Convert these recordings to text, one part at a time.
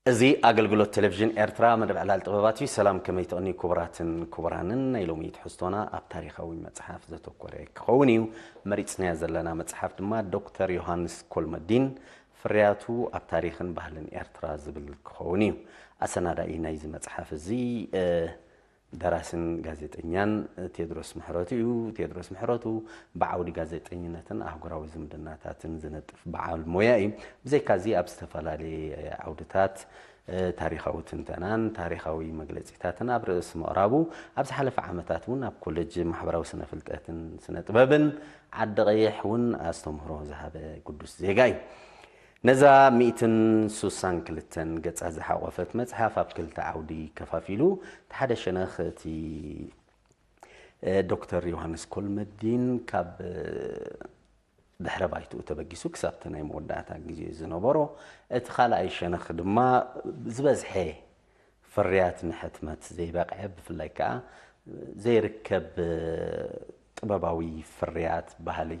እዚ ኣገልግሎት ቴሌቪዥን ኤርትራ መደብ ዕላል ጥበባት እዩ። ሰላም፣ ከመይ ትቕኒ ክቡራትን ክቡራንን? ናይ ሎሚ ትሕዝቶና ኣብ ታሪኻዊ መጽሓፍ ዘተኮረ ክኸውን እዩ። መሪጽናያ ዘለና መጽሓፍ ድማ ዶክተር ዮሃንስ ኮልመዲን ፍርያቱ ኣብ ታሪኽን ባህልን ኤርትራ ዝብል ክኸውን እዩ። ኣሰናዳኢ ናይዚ መጽሓፍ እዚ፣ እ፣ ደራስን ጋዜጠኛን ቴድሮስ ምሕረቱ እዩ። ቴድሮስ ምሕረቱ ብዓውዲ ጋዜጠኝነትን ኣህጉራዊ ዝምድናታትን ዝነጥፍ በዓል ሞያ እዩ። ብዘይካዚ ኣብ ዝተፈላለየ ዓውድታት፣ እ፣ ታሪኻዊ ትንተናን ታሪኻዊ መግለጺታትን ኣብ ርእሲ ምቕራቡ፣ ኣብ ዝሓለፈ ዓመታት እውን ኣብ ኮሌጅ ማሕበራዊ ስነ ፍልጠትን ስነ ጥበብን ዓዲ ቀይሕ እውን ኣስተምህሮ ዝሃበ ግዱስ ዜጋ እዩ። ነዛ ሚእትን ሱሳን ክልተን ገጻት ዝሓቖፈት መጽሓፍ ኣብ ክልተ ዓውዲ ከፋፊሉ፣ እቲ ሓደ ሸነኽ እቲ፣ እ፣ ዶክተር ዮሃንስ ኮልመዲን ካብ፣ እ፣ ድሕረ ባይትኡ ተበጊሱ ክሳብ እቲ ናይ መወዳእታ ግዜ ዝነበሮ፣ እቲ ካልኣይ ሸነኽ ድማ ዝበዝሐ ፍርያት ንሕትመት ዘይበቕዐ፣ ብፍላይ ከኣ ዘይርከብ ጥበባዊ ፍርያት፣ ባህሊ፣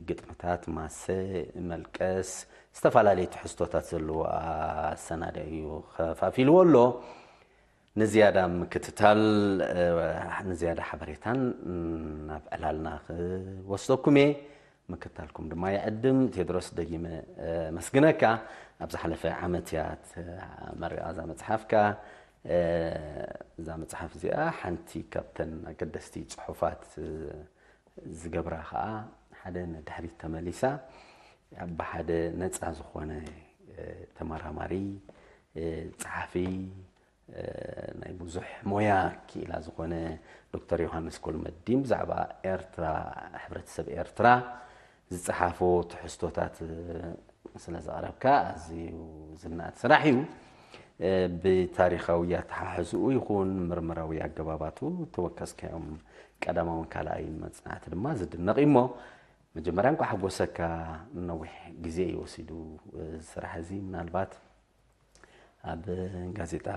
ግጥምታት፣ ማሰ፣ መልቀስ፣ ዝተፈላለዩ ትሕዝቶታት ዘለዎ ኣሰናድኡ ከፋፊልዎ ኣሎ። ንዝያዳ ምክትታል፣ እ፣ ንዝያዳ ሓበሬታን ናብ ዕላልና ክወስደኩም እየ። ምክትታልኩም ድማ ይዕድም። ቴድሮስ፣ ደጊመ፣ እ፣ መስግነካ። ኣብ ዝሓለፈ ዓመት እያ ተመሪቓ እዛ መጽሓፍካ። እ፣ እዛ መጽሓፍ እዚኣ ሓንቲ ካብተን ኣገደስቲ ጽሑፋት፣ እ፣ ዝገብራ ኸኣ ሓደ ንድሕሪት ተመሊሳ ብሓደ ነጻ ዝኾነ፣ እ፣ ተመራማሪ፣ እ፣ ጸሓፊ፣ እ፣ ናይ ብዙሕ ሞያ ክኢላ ዝኾነ ዶክተር ዮሃንስ ኮልመዲን ብዛዕባ ኤርትራ፣ ሕብረተሰብ ኤርትራ ዝጸሓፎ ትሕዝቶታት፣ እ፣ ስለ ዘቕረብካ ኣዝዩ ዝነኣድ ስራሕ እዩ። እ፣ ብታሪኻዊ ኣተሓሕዝኡ ይኹን ምርምራዊ ኣገባባቱ ተወከስካዮም ቀዳማውን ካልኣይን መጽናዕቲ ድማ ዝድነቕ እዩ። እሞ መጀመርያ እንኳዕ ሓጎሰካ። ነዊሕ ግዜ እዩ ወሲዱ፣ እ፣ ስራሕ እዚ። ምናልባት ኣብ ጋዜጣ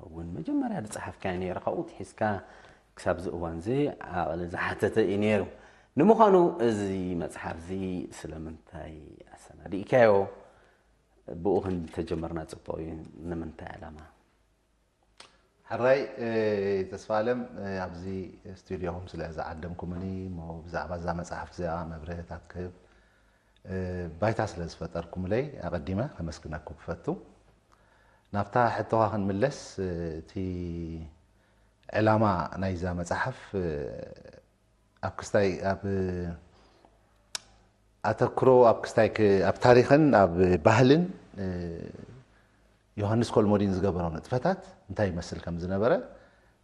እውን መጀመርያ ዝጸሓፍካዮ ነይሩ፣ ካብኡ ትሒዝካ ክሳብ እዚ እዋን እዚ ዓቕሊ ዝሓተተ እዩ ነይሩ። ንምዃኑ እዚ መጽሓፍ እዚ ስለምንታይ ኣሰናዲእካዮ? ብኡ ክንተጀመርና ጽቡቕ እዩ። ንምንታይ ዕላማ? ሕራይ፣ እ፣ ተስፋ ኣለም፣ እ፣ ኣብዚ ስቱድዮኹም ስለ ዝዓደምኩምኒ፣ እሞ ብዛዕባ እዛ መጽሓፍ እዚኣ መብርህታት ክህብ፣ እ፣ ባይታ ስለ ዝፈጠርኩምለይ ኣቐዲመ ከመስግነኩም ክፈቱ። ናብታ ሕቶኻ ክንምለስ፣ እ፣ እቲ ዕላማ ናይዛ መጽሓፍ፣ እ፣ ኣብ ክስታይ፣ ኣብ ኣተክሮ ኣብ ክስታይ ክ-፣ ኣብ ታሪኽን ኣብ ባህልን፣ እ፣ ዮሃንስ ኮልሞዲን ዝገበሮ ንጥፈታት እንታይ ይመስል ከም ዝነበረ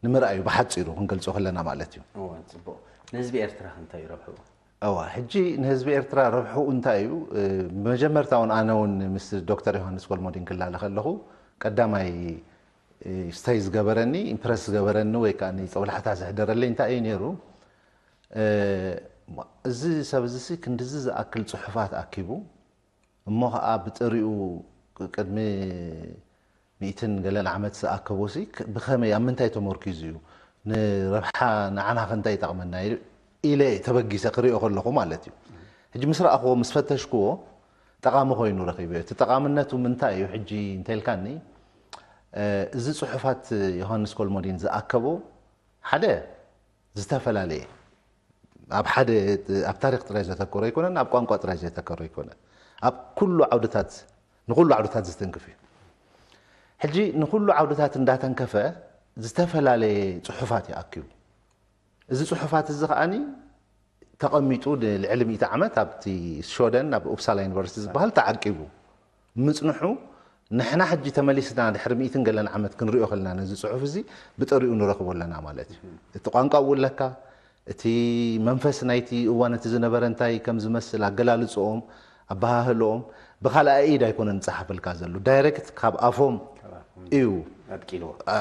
ንምርኣዩ ብሓጺሩ ክንገልጾ ከለና ማለት እዩ። እዋ፣ ጽቡቕ። ንህዝቢ ኤርትራ ከ እንታይ እዩ ረብሕኡ? እዋ፣ ሕጂ ንህዝቢ ኤርትራ ረብሕኡ እንታይ እዩ? እ፣ መጀመርታ እውን ኣነ እውን ምስ ዶክተር ዮሃንስ ኮልሞዲን ክላለ ከለኹ ቀዳማይ፣ እ፣ ስተይ ዝገበረኒ፣ ኢምፕረስ ዝገበረኒ ወይ ከኣ ጸብላሕታ ዘሕደረለይ እንታይ እዩ ነይሩ? እ፣ እዚ ሰብ እዚ ሲ ክንድዚ ዝኣክል ጽሑፋት ኣኪቡ፣ እሞ ኸኣ ብጥሪኡ ቅድሚ ሚእትን ገለን ዓመት ዝኣከቦ ሲ ክ-፣ ብኸመይ፣ ኣብ ምንታይ ተመርኪዙ እዩ? ንረብሓ ንዓና ከ እንታይ ይጠቕመና ኢሉ ኢለ ተበጊሰ ክሪኦ ከለኹ ማለት እዩ። ሕጂ ምስ ረኣኽዎ፣ ምስ ፈተሽክዎ፣ ጠቓሚ ኮይኑ ረኺበዮ። እቲ ጠቓምነቱ ምንታይ እዩ? ሕጂ እንተልካኒ፣ እ፣ እዚ ጽሑፋት ዮሃንስ ኮልሞዲን ዝኣከቦ፣ ሓደ ዝተፈላለየ፣ ኣብ ሓደ፣ ኣብ ታሪኽ ጥራይ ዘተኮረ ኣይኮነን፣ ኣብ ቋንቋ ጥራይ ዘተኮረ ኣይኮነን። ኣብ ኩሉ ዓውድታት፣ ንኹሉ ዓውድታት ዝትንክፍ እዩ። ሕጂ ንኹሉ ዓውድታት እንዳተንከፈ ዝተፈላለየ ጽሑፋት ይኣክቡ። እዚ ጽሑፋት እዚ ከኣኒ ተቐሚጡ ንልዕሊ ሚእቲ ዓመት ኣብቲ ሾደን፣ ኣብ ኡፕሳላ ዩኒቨርሲቲ ዝበሃል ተዓቂቡ ምጽንሑ፣ ንሕና ሕጂ ተመሊስና ድሕሪ ሚእትን ገለን ዓመት ክንሪኦ ከለና ነዚ ጽሑፍ እዚ ብጠሪኡ ንረኽቦ ኣለና ማለት እዩ። እቲ ቋንቋ እውን ለካ፣ እቲ መንፈስ ናይቲ እዋን እቲ ዝነበረ እንታይ ከም ዝመስል፣ ኣገላልጽኦም፣ ኣበሃህልኦም፣ ብኻልኣይ ኢድ ኣይኮነን ዝጸሓፈልካ ዘሎ። ዳይሬክት ካብ ኣፎም እዩ፣ ኣድቂልዎ። ኣ፣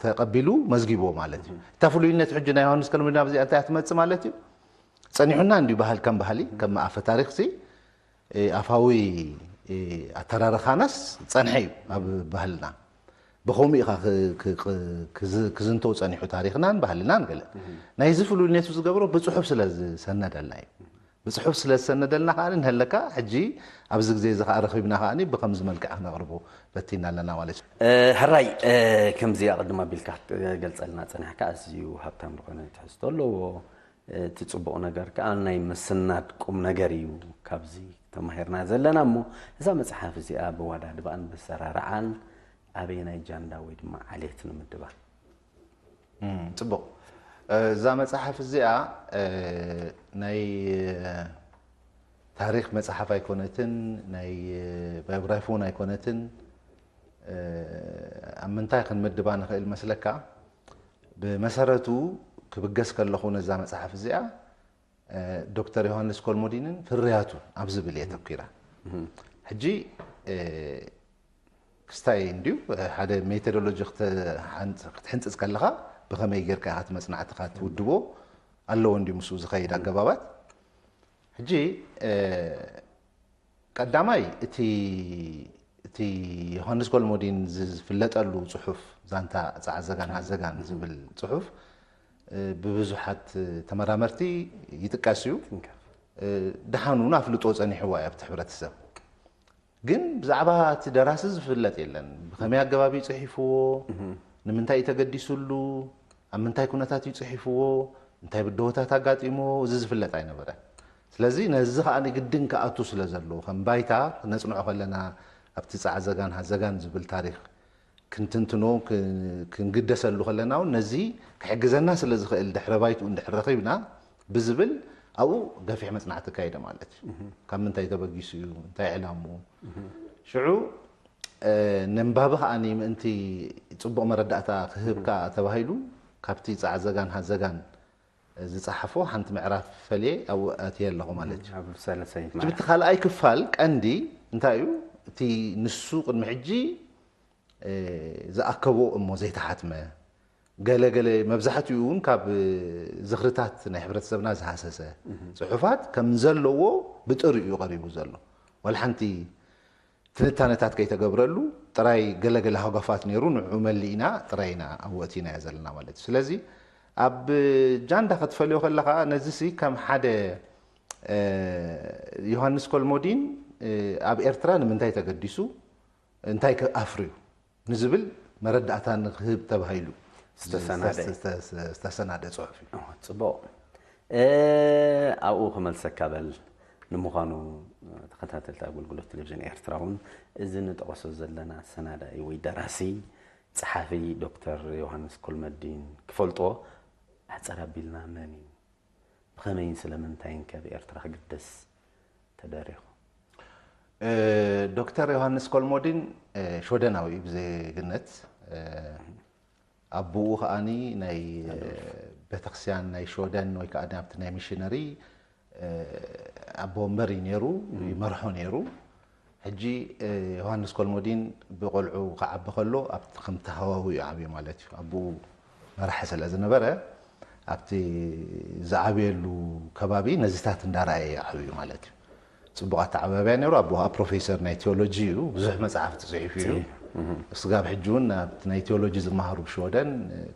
ተቐቢሉ መዝጊብዎ ማለት እዩ። እታ ፍሉይነት ሕጂ ናይ ዮሃንስ ከልሙዲን ኣብዚኣ እንታይ እያ ትመጽእ ማለት እዩ? ጸኒሑና እንድዩ ባህል ከም ባህሊ፣ ከም ኣፈ ታሪኽሲ፣ እ፣ ኣፋዊ፣ እ፣ ኣተራርኻናስ ጸንሐ እዩ ኣብ ባህልና። ብኸምኡ ኢኻ ክ-፣ ክ-፣ ክ-፣ ክዝ-፣ ክዝንተው ጸኒሑ ታሪኽናን ባህልናን ገለ። ናይዚ ፍሉይነቱ ዝገብሮ ብጽሑፍ ስለ ዝሰነደልና እዩ። ብጽሑፍ ስለ ዝሰነደልና ከኣ ንህለካ ሕጂ ኣብዚ ግዜ እዚ ከኣ ረኺብና ከኣ ብከምዚ መልክዕ ክነቕርቦ በቲና ኣለና ማለት እዩ። ሕራይ ከምዚ ኣቐድም ኣቢልካ ክትገልጸልና ጸኒሕካ ኣዝዩ ሃብታም ዝኾነ ትሕዝቶ ኣለዎ። እቲ ጽቡቕ ነገር ከኣ ናይ ምስናድ ቁም ነገር እዩ ካብዚ ተማሂርና ዘለና እሞ እዛ መጽሓፍ እዚኣ ብዋዳድባን ብሰራርዓን ኣበየናይ ጃንዳ ወይ ድማ ዓሌት ንምድባ? ጽቡቕ። እዛ መጽሓፍ እዚኣ ናይ ታሪኽ መጽሓፍ ኣይኮነትን፣ ናይ ባዮግራፊ እውን ኣይኮነትን። ኣብ ምንታይ ክንምድባ ንኽእል መስለካ? ብመሰረቱ ክብገስ ከለኹ ነዛ መጽሓፍ እዚኣ ዶክተር ዮሃንስ ኮልሞዲንን ፍርያቱን ኣብ ዝብል እየ ተኪራ። ሕጂ ክስታይ እንድዩ ሓደ ሜቶዶሎጂ ክትሕንፅፅ ከለኻ ብኸመይ ጌርካ ኢኻ እቲ መፅናዕትኻ ትውድቦ ኣለዎ እንድዩ ምስኡ ዝኸይድ ኣገባባት። ሕጂ ቀዳማይ እቲ እቲ ዮሃንስ ኮልሞዲን ዝፍለጠሉ ፅሑፍ ዛንታ ፃዕዘጋን ሃዘጋን ዝብል ፅሑፍ ብብዙሓት ተመራመርቲ ይጥቀስ እዩ። ደሓን እውን ኣፍልጦ ፀኒሕዋ እዩ ኣብቲ ሕብረተሰብ። ግን ብዛዕባ እቲ ደራሲ ዝፍለጥ የለን። ብኸመይ ኣገባብ እዩ ፅሒፍዎ፣ ንምንታይ እዩ ተገዲሱሉ፣ ኣብ ምንታይ ኩነታት እዩ ፅሒፍዎ፣ እንታይ ብድሆታት ኣጋጢሞ፣ እዚ ዝፍለጥ ኣይነበረን። ስለዚ ነዚ ከኣ ግድን ክኣቱ ስለ ዘለዎ ከም ባይታ ክነፅንዖ ከለና ኣብቲ ፃዕዘጋን ሃዘጋን ዝብል ታሪኽ ክንትንትኖ ክንግደሰሉ ከለና እውን ነዚ ክሕግዘና ስለ ዝኽእል ድሕረ ባይትኡ እንድሕር ረኺብና ብዝብል ኣብኡ ገፊሕ መፅናዕቲ ኣካይደ ማለት እዩ። ካብ ምንታይ ተበጊሱ እዩ፣ እንታይ ዕላምኡ። ሽዑ ነንባቢ ከኣ ምእንቲ ፅቡቕ መረዳእታ ክህብካ ተባሂሉ ካብቲ ፃዕዘጋን ሃዘጋን ዝፀሓፎ ሓንቲ ምዕራፍ ፈልየ ኣብኡ ኣትየ ኣለኹ ማለት እዩ። እቲ ካልኣይ ክፋል ቀንዲ እንታይ እዩ? እቲ ንሱ ቅድሚ ሕጂ ዝኣከቦ እሞ ዘይተሓትመ ገለ ገለ መብዛሕትኡ እውን ካብ ዝኽርታት ናይ ሕብረተሰብና ዝሃሰሰ ፅሑፋት ከም ዘለዎ ብጥሪኡ እዩ ቀሪቡ ዘሎ። ዋላ ሓንቲ ትንታነታት ከይተገብረሉ ጥራይ ገለገለ ሃጓፋት ነይሩ፣ ንዕኡ መሊእና ጥራይ ኢና ኣብኡ ኣእቲናዮ ዘለና ማለት እዩ። ስለዚ ኣብ ጃንዳ ክትፈልዮ ከለኻ ነዚሲ ከም ሓደ ዮሃንስ ኮልሞዲን ኣብ ኤርትራ ንምንታይ ተገዲሱ እንታይ ኣፍርዩ ንዝብል መረዳእታ ንክህብ ተባሂሉ ዝተሰናደ ፅሑፍ እዩ። ፅቡቕ። ኣብኡ ክመልሰካ በል። ንምዃኑ ተኸታተልቲ ኣገልግሎት ቴሌቪዥን ኤርትራ እውን እዚ ንጠቐሶ ዘለና ኣሰናዳኢ ወይ ደራሲ ጸሓፊ ዶክተር ዮሃንስ ኮልመዲን ክፈልጦ ኣሕጸር ኣቢልና መን እዩ? ብኸመይን ስለምንታይን ከ ብኤርትራ ክግደስ ተደሪኹ? ዶክተር ዮሃንስ ኮልሞዲን ሽወደናዊ እዩ ብዜግነት። ኣቦኡ ከኣኒ ናይ ቤተክርስትያን ናይ ሽወደን ወይ ከዓ ኣብቲ ናይ ሚሽነሪ ኣቦ ወንበር እዩ ነይሩ፣ ይመርሖ ነይሩ። ሕጂ ዮሃንስ ኮልሞዲን ብቆልዑ ክዓቢ ከሎ ኣብቲ ከምቲ ሃዋዊ እዩ ዓብዩ ማለት እዩ። ኣቦኡ መራሒ ስለ ዝነበረ ኣብቲ ዝዓብየሉ ከባቢ ነዚታት እንዳረኣየ እዩ ዓብዩ ማለት እዩ። ፅቡቕ ኣተዓባብያ ነይሩ። ኣቦ ከዓ ፕሮፌሰር ናይ ቴዎሎጂ እዩ። ብዙሕ መፅሓፍቲ ፅሒፉ እዩ። ስጋብ ሕጂ እውን ኣብቲ ናይ ቴዎሎጂ ዝመሃሩ ብሽወደን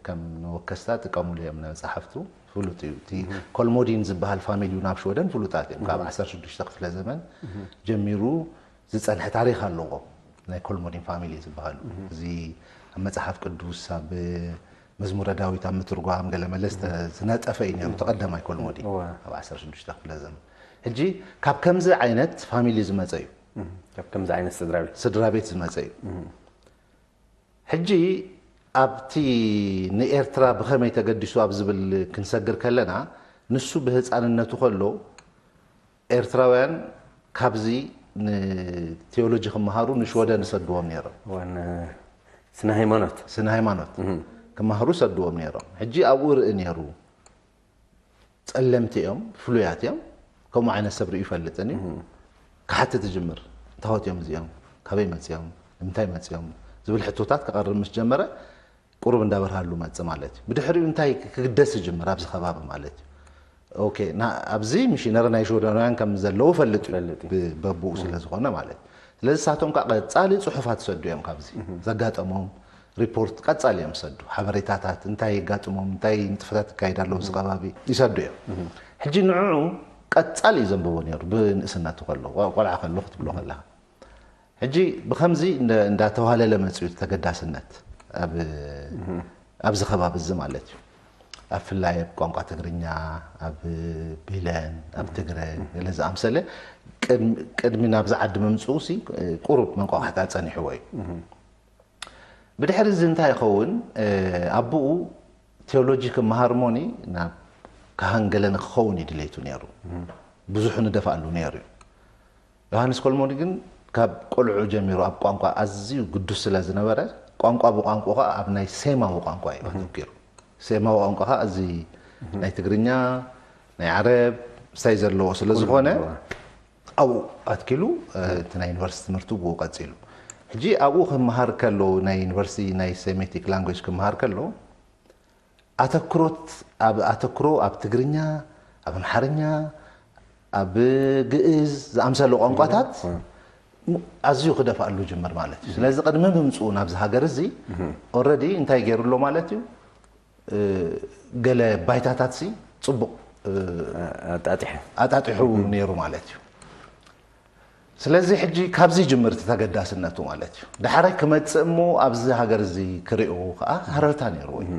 ከም መወከስታ ጥቀሙሉ እዮም ንመፅሓፍቱ። ፍሉጥ እዩ። እቲ ኮልሞዲን ዝበሃል ፋሚሊ እውን ኣብ ሽወደን ፍሉጣት እዮም። ካብ ዓሰርተ ሽዱሽተ ክፍለ ዘመን ጀሚሩ ዝፀንሐ ታሪክ ኣለዎ። ናይ ኮልሞዲን ፋሚሊ ዝበሃሉ እዚ ኣብ መፅሓፍ ቅዱስ ኣብ መዝሙረ ዳዊት ኣብ ምትርጓም ገለ መለ ዝነጠፈ እዩ ነይሩ። ተቐዳማይ ኮልሞዲን ኣብ ዓሰርተ ሽዱሽተ ክፍለ ዘመን። ሕጂ ካብ ከምዚ ዓይነት ፋሚሊ ዝመፀ እዩ። ካብ ከምዚ ዓይነት ስድራ ቤት ስድራ ቤት ዝመፀ እዩ። ሕጂ ኣብቲ ንኤርትራ ብኸመይ ተገዲሱ ኣብ ዝብል ክንሰግር ከለና ንሱ ብህፃንነቱ ከሎ ኤርትራውያን ካብዚ ንቴዎሎጂ ክመሃሩ ንሽወደን ይሰድዎም ነይሮም። ዋን ስነ ሃይማኖት ስነ ሃይማኖት ክመሃሩ ይሰድዎም ነይሮም። ሕጂ ኣብኡ ርኢ ነይሩ። ጸለምቲ እዮም፣ ፍሉያት እዮም። ከምኡ ዓይነት ሰብ ርእዩ ይፈልጥን እዩ። ክሓትት ይጅምር። እንታወት እዮም እዚኦም? ካበይ መጺኦም? ንምንታይ መጺኦም? ዝብል ሕቶታት ከቐርብ ምስ ጀመረ ቁሩብ እንዳበርሃሉ መጽ ማለት እዩ። ብድሕሪኡ እንታይ ክግደስ ይጅምር ኣብዚ ከባቢ ማለት እዩ። ኦኬ፣ ና ኣብዚ ሚሽነሪ ናይ ሽወደናውያን ከም ዘለዉ ፈልጥ እዩ። ፈልጥ እዩ። ብ- በብኡ ስለ ዝኾነ ማለት እዩ። ስለዚ ንሳቶም ከዓ ቀጻሊ ጽሑፋት ይሰዱ እዮም። ካብዚ ዘጋጠሞም ሪፖርት ቀጻሊ እዮም ይሰዱ። ሓበሬታታት እንታይ የጋጥሞም፣ እንታይ ንጥፈታት ይካየድ ኣለዉ ኣብዚ ከባቢ ይሰዱ እዮም። ሕጂ ንዕኡ ቀጻሊ እዩ ዘንብቦ ነይሩ፣ ብንእስነቱ ከሎ፣ ቆ-፣ ቆልዓ ከሎ ክትብሎ ከለኻ። ሕጂ ብኸምዚ እንዳ-፣ እንዳተዋህለለ መጺኡ ተገዳስነት ኣብ፣ ኣብዚ ከባቢ እዚ ማለት እዩ። ኣብ ፍላይ ኣብ ቋንቋ ትግርኛ፣ ኣብ ቢለን፣ ኣብ ትግረ፣ ገለ ዝኣምሰለ ቅድሚ፣ ቅድሚ ናብዚ ዓዲ ምምጽኡ ሲ ቁሩብ መንቋቋሕታ ጸኒሕዎ እዩ። ብድሕሪ እዚ እንታይ ይኸውን? እ፣ ኣቦኡ ቴዎሎጂ ክመሃር እሞኒ ናብ ካህን ገለ ንክኸውን እዩ ድሌቱ ነይሩ። ብዙሑ ንደፋሉ ነይሩ እዩ። ዮሃንስ ኮልሞኒ ግን ካብ ቆልዑ ጀሚሩ ኣብ ቋንቋ ኣዝዩ ግዱስ ስለ ዝነበረ፣ ቋንቋ ብቋንቋ ኸኣ ኣብ ናይ ሴማዊ ቋንቋ እዩ ኣተኪሩ። ሴማዊ ቋንቋ ኸኣ እዚ ናይ ትግርኛ፣ ናይ ዓረብ ስታይ ዘለዎ ስለ ዝኾነ፣ ኣለዎ። ኣብኡ ኣትኪሉ፣ እ፣ እቲ ናይ ዩኒቨርሲቲ ትምህርቱ ብኡ ቀጺሉ። ሕጂ ኣብኡ ክመሃር ከሎ፣ ናይ ዩኒቨርሲቲ ናይ ሴሜቲክ ላንጉጅ ክመሃር ከሎ፣ ኣተክሮት፣ ኣብ፣ ኣተክሮ ኣብ ትግርኛ፣ ኣብ ኣምሓርኛ፣ ኣብ ግእዝ ዝኣምሰሉ ቋንቋታት እ። ም-፣ ኣዝዩ ክደፍኣሉ ጅምር ማለት እዩ። ስለዚ ቅድሚ ምምጽኡ ናብዚ ሃገር እዚ፣ ኦልረዲ እንታይ ገይሩ ኣሎ ማለት እዩ? እ፣ ገለ ባይታታት ሲ ጽቡቕ፣ እ፣ ኣጣጢሑ። ኣጣጢሑ ነይሩ ማለት እዩ። ስለዚ ሕጂ ካብዚ ጅምር እቲ ተገዳስነቱ ማለት እዩ። ዳሕራይ ክመጽእ እሞ ኣብዚ ሃገር እዚ ክሪኦ ከኣ ሃረርታ ነይርዎ እዩ።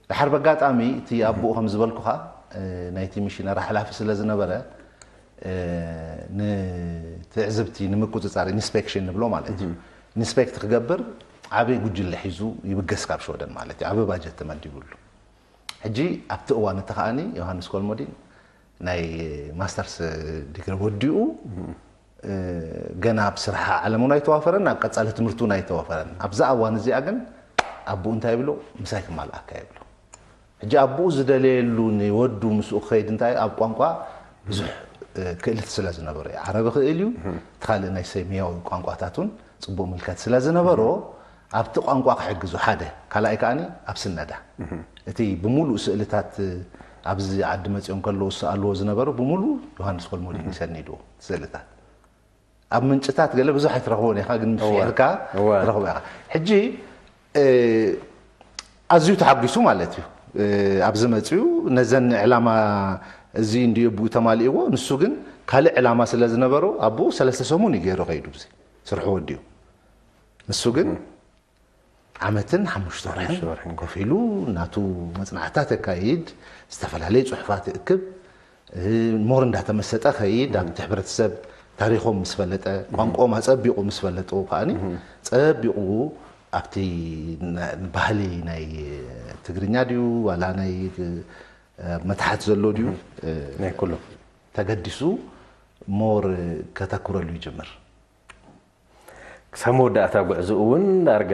ዳሕር በጋጣሚ እቲ ኣቦኡ ከም ዝበልኩኻ፣ እ፣ ናይቲ ሚሽነሪ ሓላፊ ስለ ዝነበረ፣ እ፣ ንትዕዝብቲ ንምቁጽጻር ኢንስፔክሽን ንብሎ ማለት እዩ። ኢንስፔክት ክገብር ዓቢ ጉጅለ ሒዙ ይብገስ ካብ ሽወደን ማለት እዩ። ዓቢ ባጀት ተመዲቡሉ። ሕጂ ኣብቲ እዋን እቲ ከኣኒ ዮሃንስ ኮልሞዲን ናይ ማስተርስ ዲግሪ ወዲኡ፣ እ፣ ገና ኣብ ስራሕ ዓለም እውን ኣይተዋፈረን፣ ኣብ ቀጻሊ ትምህርቲ እውን ኣይተዋፈረን። ኣብዛ እዋን እዚኣ ግን ኣቦኡ እንታይ ይብሎ? ምሳይ ክማልኣካ ይብሎ። ሕጂ ኣቦኡ ዝደለየሉ ንወዱ ምስኡ ክኸይድ እንታይ ኣብ ቋንቋ ብዙሕ፣ እ፣ ክእለት ስለ ዝነበሮ እዩ። ዓረቢ ክእል እዩ፣ እቲ ካልእ ናይ ሰሜያዊ ቋንቋታት እውን ጽቡቕ ምልከት ስለ ዝነበሮ ኣብቲ ቋንቋ ክሕግዙ ሓደ፣ ካልኣይ ከኣኒ ኣብ ስነዳ። እቲ ብምሉእ ስእልታት ኣብዚ ዓዲ መጺኦም ከለዉ ዝሰኣልዎ ዝነበሩ ብምሉእ ዮሃንስ ኮልሞዲን እዩ ሰኒድዎ፣ ስእልታት። ኣብ ምንጭታት ገለ ብዙሕ ኣይትረኽቦን ኢኻ፣ ግን እወ። ፍሒርካ እወ። ትረኽቦ ኢኻ። ሕጂ፣ እ፣ ኣዝዩ ተሓጒሱ ማለት እዩ። እ፣ ኣብዚ መጺኡ ነዘን ዕላማ እዚ እንድዩ ብኡ ተማሊእዎ፣ ንሱ ግን ካልእ ዕላማ ስለ ዝነበሮ ኣብኡ ሰለስተ ሰሙን እዩ ገይሩ ከይዱ፣ እዚ ስርሑ ወዲኡ። ንሱ ግን ዓመትን ሓሙሽተ ወርሕን ሓሙሽተ ወርሕን። ኮፍ ኢሉ ናቱ መጽናዕትታት የካይድ፣ ዝተፈላለየ ጽሑፋት ይእክብ፣ እ፣ ሞር እንዳተመሰጠ ከይድ፣ ኣብቲ ሕብረተሰብ ታሪኾም ምስ ፈለጠ፣ ቋንቋኦም ኣጸቢቑ ምስ ፈለጡ ከኣኒ፣ ጸቢቑ ኣብቲ ና-፣ ባህሊ ናይ ትግርኛ ድዩ ዋላ ናይ፣ እ፣ መታሕት ዘሎ ድዩ፣ እ፣ ናይ ኩሉ። ተገዲሱ ሞር ከተኩረሉ ይጅምር። ክሳብ መወዳእታ ጉዕዞኡ እውን ዳርጋ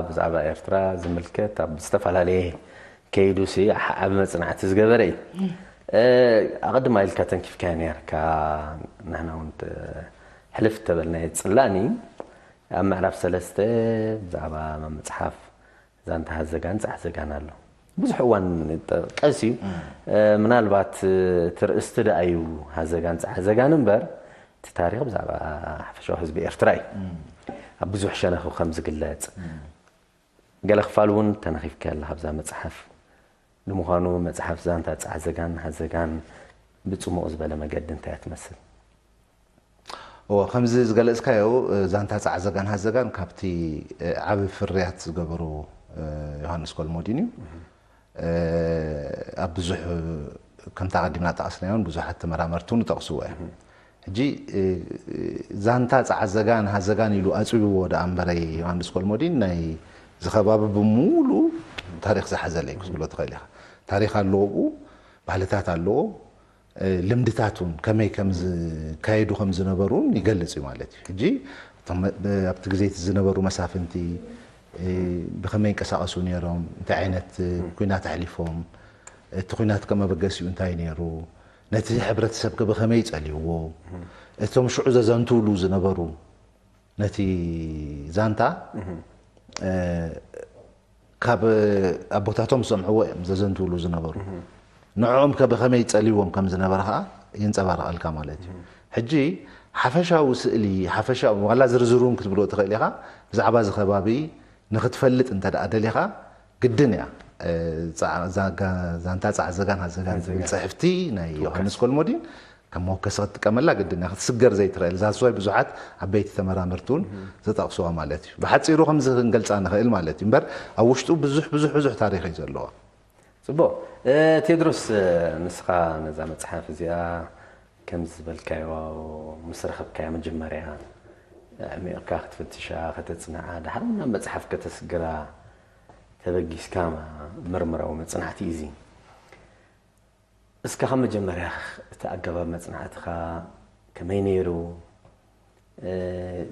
ብዛዕባ ኤርትራ ዝምልከት ኣብ ዝተፈላለየ ከይዱሲ ዓቢ መጽናዕቲ ዝገበረ እዩ። እ፣ ኣቐድማ ኢልካ ተንኪፍካዮ ነርካ፣ ንሕና እውን ተ-፣ ሕልፍ ተበልናዮ ጽላእኒ ኣብ ምዕራፍ ሰለስተ ብዛዕባ መጽሓፍ ዛንታ ሃዘጋን ጻዕዘጋን ኣሎ። ብዙሕ እዋን ጠ-፣ ቀስ እዩ። እ፣ ምናልባት፣ እ፣ እቲ ርእስቲ ደኣ እዩ ሃዘጋን ጻዕዘጋን እምበር፣ እቲ ታሪኽ ብዛዕባ ሓፈሻዊ ህዝቢ ኤርትራ እዩ። ኣብ ብዙሕ ሸነኹ ከም ዝግለጽ። ገለ ክፋል እውን ተነኺፍካ ኣለኻ ኣብዛ መጽሓፍ። ንምዃኑ መጽሓፍ ዛንታ ጻዕዘጋን ሃዘጋን ብጽሙቕ ዝበለ መገዲ እንታይ እያ ትመስል? እወ፣ ከምዚ ዝገለጽካዮ፣ እ፣ ዛንታ ጻዕዘጋን ሃዘጋን ካብቲ፣ እ፣ ዓቢ ፍርያት ዝገበሩ፣ እ፣ ዮሃንስ ኮልሞዲን እዩ። እ፣ ኣብ ብዙሕ፣ ከምታ ቀዲምና ጠቐስናዮን ብዙሓት ተመራመርቲ እውን ይጠቕስዎ እዮም። ሕጂ፣ እ፣ ዛንታ ጻዕዘጋን ሃዘጋን ኢሉ ኣጽብብዎ ደኣ እምበረይ ዮሃንስ ኮልሞዲን ናይ ዝኸባቢ ብምሉኡ ታሪኽ ዝሓዘለ እዩ ክትብሎ ትኽእል ኢኻ። ታሪኽ ኣለዎ ብኡ፣ ባህልታት ኣለዎ፣ እ፣ ልምድታት እውን ከመይ ከም ዝካየዱ ከም ዝነበሩ እውን ይገልጽ እዩ ማለት እዩ። ሕጂ እቶም መ-፣ ብ-፣ ኣብቲ ግዜ እቲ ዝነበሩ መሳፍንቲ፣ እ፣ ብኸመይ ይንቀሳቐሱ ነይሮም፣ እንታይ ዓይነት፣ እ፣ ኲናት ኣሕሊፎም፣ እቲ ኲናት ከ መበገሲኡ እንታይ ነይሩ፣ ነቲ ሕብረተሰብ ከ ብኸመይ ጸልይዎ፣ እቶም ሽዑ ዘዘንትውሉ ዝነበሩ ነቲ ዛንታ፣ እ፣ ካብ ኣቦታቶም ዝሰምዕዎ እዮም ዘዘንትውሉ ዝነበሩ። ንዕኦም ከ ብኸመይ ጸልይዎም ከም ዝነበረ ኸኣ የንጸባርቐልካ ማለት እዩ። ሕጂ ሓፈሻዊ ስእሊ፣ ሓፈሻዊ፣ ዋላ ዝርዝር እውን ክትብሎ ትኽእል ኢኻ፣ ብዛዕባ እዚ ከባቢ ንኽትፈልጥ እንተ ደኣ ደሊኻ፣ ግድን እያ፣ እ፣ ጻ-፣ ዛጋ-፣ ዛንታ ጻዕዘጋን ሃዘጋን ዝብል ጽሕፍቲ ናይ ዮሃንስ ኮልሞዲን ከም መወከሲ ክትጥቀመላ ግድን ክትስገር ዘይትኽእል ዛስዋይ ብዙሓት ዓበይቲ ተመራመርቲ እውን ዝጠቕስዋ ማለት እዩ። ብሓፂሩ ከምዚ ክንገልፃ ንኽእል ማለት እዩ። እምበር ኣብ ውሽጡ ብዙሕ ብዙሕ ብዙሕ ታሪኽ እዩ ዘለዋ። ፅቡቅ። ቴድሮስ፣ ንስኻ ነዛ መፅሓፍ እዚኣ ከምዚ ዝበልካዮ ምስ ረኸብካያ መጀመርያ ዕሚቕካ ክትፍትሻ ከተፅንዓ ድሓር ናብ መፅሓፍ ከተስግራ ተበጊስካ ምርምራዊ መፅናዕቲ እዩ እዚ። እስከ ካብ መጀመርያ እቲ ኣገባብ መፅናዕትኻ ከመይ ነይሩ?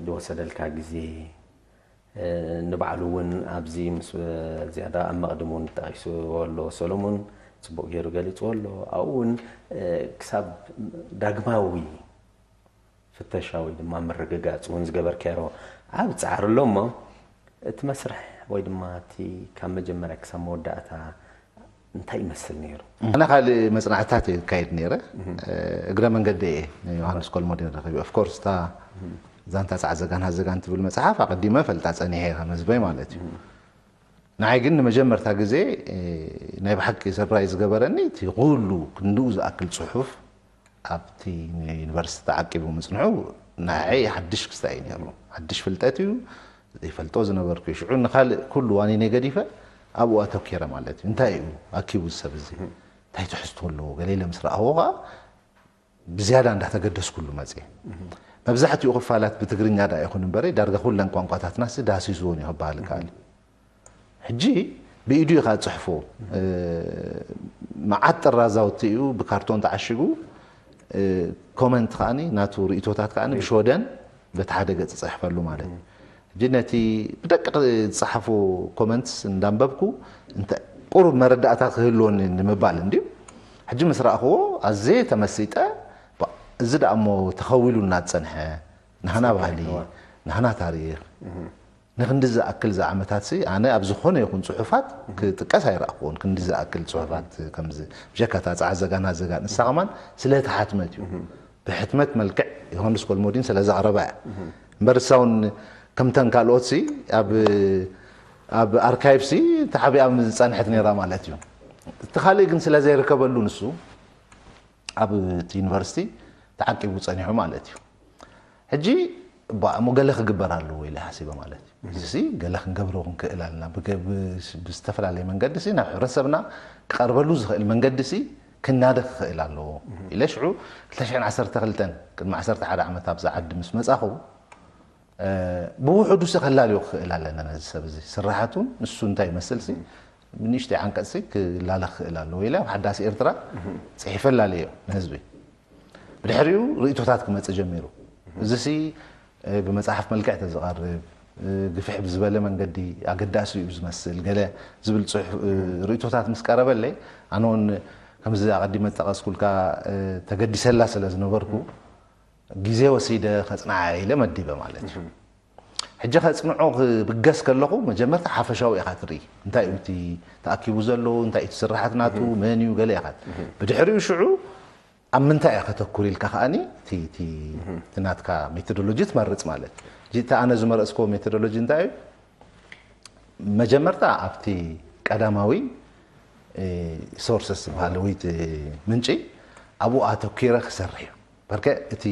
ዝወሰደልካ ግዜ ንባዕሉ እውን ኣብዚ ምስ ዝያዳ ኣብ መቕድም እውን ጠቒስዎ ኣሎ ሰሎሞን፣ ፅቡቕ ገይሩ ገሊፅዎ ኣሎ። ኣብኡ እውን ክሳብ ዳግማዊ ፍተሻ ወይ ድማ ምርግጋፅ እውን ዝገበርካዮ ዓብ ፃዕሪ ኣሎ እሞ እቲ መስርሕ ወይ ድማ እቲ ካብ መጀመርያ ክሳብ መወዳእታ እንታይ ይመስል ነይሩ? ኣነ ካልእ መፅናዕትታት እየ ዝካየድ ነይረ። እግረ መንገዲ እየ ዮሃንስ ኮልሞዴን ረኺቡ። ኦፍኮርስ እታ ዛንታ ፃዕዘጋን ሃዘጋን ትብል መፅሓፍ ኣቐዲመ ፈልጣ ፀኒሐ ከም ህዝበይ ማለት እዩ። ንዓይ ግን ንመጀመርታ ግዜ ናይ ብሓቂ ሰርፕራይዝ ዝገበረኒ እቲ ኩሉ ክንድኡ ዝኣክል ፅሑፍ ኣብቲ ዩኒቨርሲቲ ተዓቂቡ ምፅንሑ ንዓይ ሓድሽ ክስታይ እዩ ነይሩ። ሓድሽ ፍልጠት እዩ። ዘይፈልጦ ዝነበርኩ እዩ። ሽዑ ንኻልእ ኩሉ ዋኒነ ገዲፈ ኣብኡ ኣተኪረ ማለት እዩ። እንታይ እዩ ኣኪቡ ሰብ እዚ? እንታይ ትሕዝቶ ኣለዎ? ገለ ኢለ ምስ ረኣኽዎ ከዓ ብዝያዳ እንዳተገደስኩሉ መፅየ። መብዛሕትኡ ክፋላት ብትግርኛ ዳ ይኹን እምበረ ዳርጋ ኩለን ቋንቋታትና ሲ ዳሲስዎን እዩ ክበሃል ይከኣል እዩ። ሕጂ ብኢዱ ኢኻ ጽሕፎ መዓት ጥራዛውቲ እዩ ብካርቶን ተዓሽጉ። ኮመንት ከዓኒ ናቱ ርእቶታት ከዓኒ ብሾደን በቲ ሓደ ገጽ ጽሕፈሉ ማለት እዩ። ሕጂ ነቲ ብደቂ ዝጸሓፉ ኮመንትስ እንዳንበብኩ እንተ ቁሩብ መረዳእታ ክህልወኒ ንምባል እንድዩ። ሕጂ ምስ ረኣኽዎ ኣዘየ ተመሲጠ። እዚ ደኣ እሞ ተኸዊሉና ዝጸንሐ ናህና ባህሊ ናህና ታሪኽ ንክንዲ ዝኣክል ዝዓመታት ሲ ኣነ ኣብ ዝኾነ ይኹን ጽሑፋት ክጥቀስ ኣይረኣኽዎን። ክንዲ ዝኣክል ጽሑፋት ከምዚ ብጀካታ ጻዓ ዘጋና ዘጋ ንሳ ከማን ስለ ተሓትመት እዩ። ብሕትመት መልክዕ ዮሃንስ ኮልሞዲን ስለ ዘቕረባ እያ። እምበር እሳ እውን ከምተን ካልኦት ሲ ኣብ ኣብ ኣርካይቭ ሲ ተሓቢኣ ዝጸንሐት ነይራ ማለት እዩ። እቲ ካልእ ግን ስለ ዘይርከበሉ ንሱ ኣብ እቲ ዩኒቨርሲቲ ተዓቂቡ ጸኒሑ ማለት እዩ። ሕጂ እሞ ገለ ክግበር ኣለዎ ኢለ ሓሲበ ማለት እዩ። እዚ ሲ ገለ ክንገብሮ ክንክእል ኣለና ብዝተፈላለየ መንገዲ ሲ ናብ ሕብረተሰብና ክቐርበሉ ዝኽእል መንገዲ ሲ ክናደ ክኽእል ኣለዎ ኢለ ሽዑ ክልተ ሽሕን ዓሰርተ ክልተን ቅድሚ ዓሰርተ ሓደ ዓመት ኣብዚ ዓዲ ምስ መጻኹ ብውሕዱ ሲ ከላልዮ ክኽእል ኣለና ነዚ ሰብ እዚ ስራሓቱን ንሱ እንታይ ይመስል ሲ ብንእሽተይ ዓንቀጽ ሲ ክላለ ክኽእል ኣለዎ ኢለ ኣብ ሓዳሲ ኤርትራ ጽሒፈ ላለዮ ንህዝቢ። ብድሕሪኡ ርእቶታት ክመጽእ ጀሚሩ። እዚ ሲ ብመጽሓፍ መልክዕ ተዝቐርብ ግፍሕ ብዝበለ መንገዲ ኣገዳሲ እዩ ዝመስል ገለ ዝብል ርእቶታት ምስ ቀረበለይ ኣነ እውን ከምዚ ኣቐዲመ ዝጠቐስኩልካ ተገዲሰላ ስለ ዝነበርኩ ግዜ ወሲደ ከጽንዓ ኢለ መዲበ ማለት እዩ። ሕጂ ከጽንዖ ክብገስ ከለኹ መጀመርታ ሓፈሻዊ ኢኻ ትርኢ። እንታይ እዩ እቲ ተኣኪቡ ዘሎ፣ እንታይ እዩ እቲ ስርሓት ናቱ፣ መን እዩ ገለ ኢኻ። ብድሕሪኡ ሽዑ ኣብ ምንታይ እየ ከተኩር ኢልካ ከዓኒ እቲ ናትካ ሜቶዶሎጂ ትመርፅ ማለት እዩ። እቲ ኣነ ዝመረፅክዎ ሜቶዶሎጂ እንታይ እዩ? መጀመርታ ኣብቲ ቀዳማዊ ሶርስስ ዝበሃል ወይ ምንጪ ኣብኡ ኣተኪረ ክሰርሕ እዩ። በርከ እቲ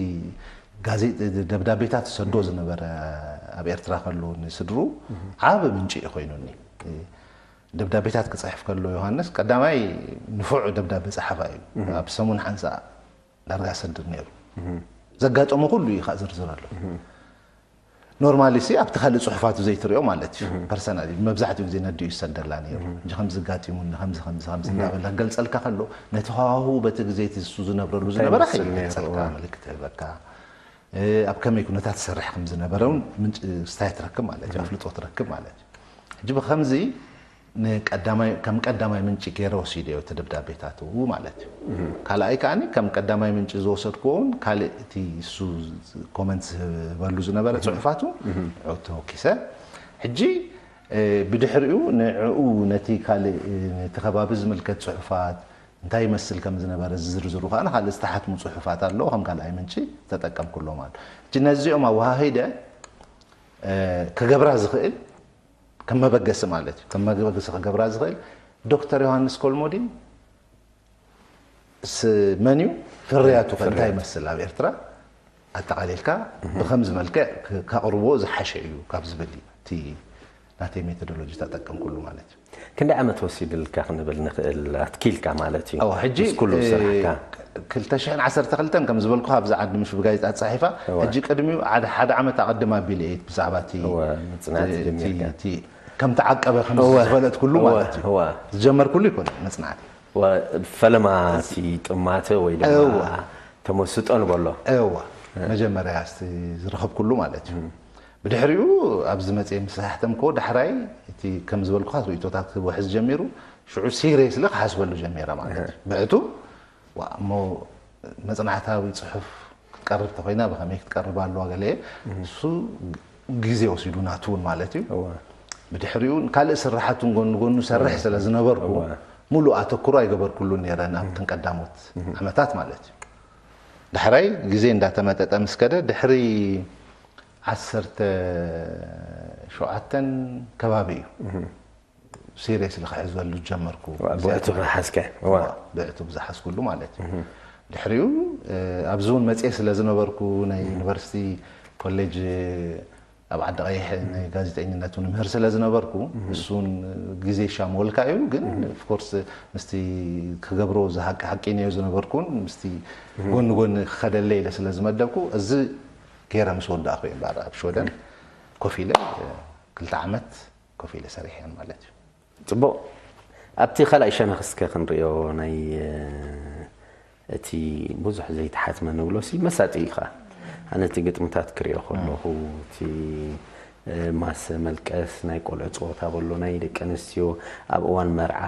ጋዜ ደብዳቤታት ዝሰዶ ዝነበረ ኣብ ኤርትራ ከሎ ንስድሩ ዓብ ምንጪ እዩ ኮይኑኒ። ደብዳቤታት ክፅሕፍ ከሎ ዮሃንስ ቀዳማይ ንፉዕ ደብዳቤ ፀሓፋ እዩ። ኣብ ሰሙን ሓንሳ ዳርጋ ሰድር ነይሩ። ዘጋጠሞ ኩሉ እዩ ከዓ ዝርዝር ኣሎ። ኖርማሊ ሲ ኣብቲ ካልእ ፅሑፋቱ ዘይትሪኦ ማለት እዩ። ፐርሰናሊ መብዛሕትኡ ግዜ ነዲኡ ይሰደላ ነይሩ። እንጂ ከምዚ ጋጢሙኒ ከምዚ ከምዚ ከምዚ እንዳበላ ክገልፀልካ ከሎ ነቲ ሃዋህው በቲ ግዜ እቲ እሱ ዝነብረሉ ዝነበረ ይገልፀልካ፣ ምልክት ይህበካ። ኣብ ከመይ ኩነታት ትሰርሕ ከም ዝነበረ እውን ምንጭ ስታይ ትረክብ ማለት እዩ፣ ኣፍልጦ ትረክብ ማለት እዩ። ሕጂ ብከምዚ ንቀዳማይ ከም ቀዳማይ ምንጪ ገይረ ወሲደዮ እቲ ደብዳቤታቱ ማለት እዩ። ካልኣይ ከዓኒ ከም ቀዳማይ ምንጪ ዝወሰድክዎ እውን ካልእ እቲ እሱ ኮመንት ዝበሉ ዝነበረ ጽሑፋቱ ንዕኡ ተወኪሰ። ሕጂ ብድሕሪኡ ንዕኡ ነቲ ካልእ ነቲ ከባቢ ዝምልከት ጽሑፋት እንታይ ይመስል ከም ዝነበረ ዝዝርዝሩ ከኣ ንኻልእ ዝተሓትሙ ጽሑፋት ኣለዉ ከም ካልኣይ ምንጪ ዝተጠቀምኩሎም ኣሎ። ሕጂ ነዚኦም ኣወሃሂደ ክገብራ ዝኽእል ከም መበገሲ ማለት እዩ ከም መበገሲ ክገብራ ዝኽእል ዶክተር ዮሃንስ ኮልሞዲን ስ መን እዩ ፍርያቱ ከ እንታይ ይመስል ኣብ ኤርትራ ኣጠቓሊልካ ብከምዚ መልክዕ ክ- ከቕርቦ ዝሓሸ እዩ ካብ ዝብል እዩ እቲ ናተይ ሜቶዶሎጂ ተጠቀምኩሉ ማለት እዩ። ክንደይ ዓመት ወሲድልካ ክንብል ንኽእል ኣትኪልካ ማለት እዩ ኣዎ፣ ሕጂ ምስ ኩሉ እ፣ ስራሕካ ክልተ ሽሕን ዓሰርተ ክልተን ከም ዝበልኩ ኣብዚ ዓዲ ምሽ ብጋዜጣ ተጻሒፋ እወ። ሕጂ ቅድሚኡ ሓደ ሓደ ዓመት ኣቐድም ኣቢለ እየ ብዛዕባ እቲ እወ፣ ምጽናት እቲ- ጀሚርካ። እቲ ከም ተዓቀበ ከም እወ። ዝፈለጥኩሉ እወ፣ ማለት እዩ እወ። ዝጀመርኩሉ ይኮነ መጽናዕቲ ወ- ፈለማ እቲ ጥማተ ወይ ድማ እወ። ተመስጦ ንበሎ እዋ መጀመርያ እስቲ ዝረኸብኩሉ ማለት እዩ። ብድሕሪኡ ኣብዚ መፅየ ምስ ዝሓተምክዎ ዳሕራይ እቲ ከም ዝበልኩኻ ርእቶታት ክውሕዝ ጀሚሩ። ሽዑ ሲሪየስሊ ክሓስበሉ ጀሚረ ማለት እዩ። ብዕቱ ዋ እሞ መፅናዕታዊ ፅሑፍ ክትቀርብ ተኮይና ብከመይ ክትቀርብ ኣለዋ ገለ እሱ ግዜ ወሲዱ ናቱ እውን ማለት እዩ። ብድሕሪኡ ካልእ ስራሓት እውን ጎኒ ጎኑ ሰርሕ ስለ ዝነበርኩ ሙሉእ ኣተኩሮ ኣይገበርኩሉን ነይረ ናብትን ቀዳሞት ዓመታት ማለት እዩ። ዳሕራይ ግዜ እንዳተመጠጠ ምስ ከደ ድሕሪ ዓሰርተ ሸውዓተን ከባቢ እዩ ሲሪየስሊ ክሕዘሉ ዝጀመርኩ። ብዕቱ ክሓዝካ ብዕቱ ብዝሓዝኩሉ ማለት እዩ። ድሕሪኡ ኣብዚ እውን መፅየ ስለ ዝነበርኩ ናይ ዩኒቨርሲቲ ኮሌጅ ኣብ ዓዲ ቀይሕ ናይ ጋዜጠኝነት እውን ምህር ስለ ዝነበርኩ እሱን ግዜ ይሻመወልካ እዩ። ግን ኦፍኮርስ ምስቲ ክገብሮ ዝሓቂ ሓቂነዮ ዝነበርኩን ምስቲ ጎኒ ጎኒ ክኸደለ ኢለ ስለ ዝመደብኩ እዚ ገይረ ምስ ወዳእኩ እየ እምበኣር ኣብ ሽወደን ኮፍ ኢለ ክልተ ዓመት ኮፍ ኢለ ሰሪሐን ማለት እዩ። ፅቡቕ። ኣብቲ ካልኣይ ሸነኽ እስከ ክንሪኦ ናይ እቲ ብዙሕ ዘይተሓትመ ንብሎ ሲ መሳጢ ኢኻ። ኣነ እቲ ግጥምታት ክሪኦ ከለኹ እቲ ማሰ መልቀስ ናይ ቆልዑ ፀወታ በሎ ናይ ደቂ ኣንስትዮ ኣብ እዋን መርዓ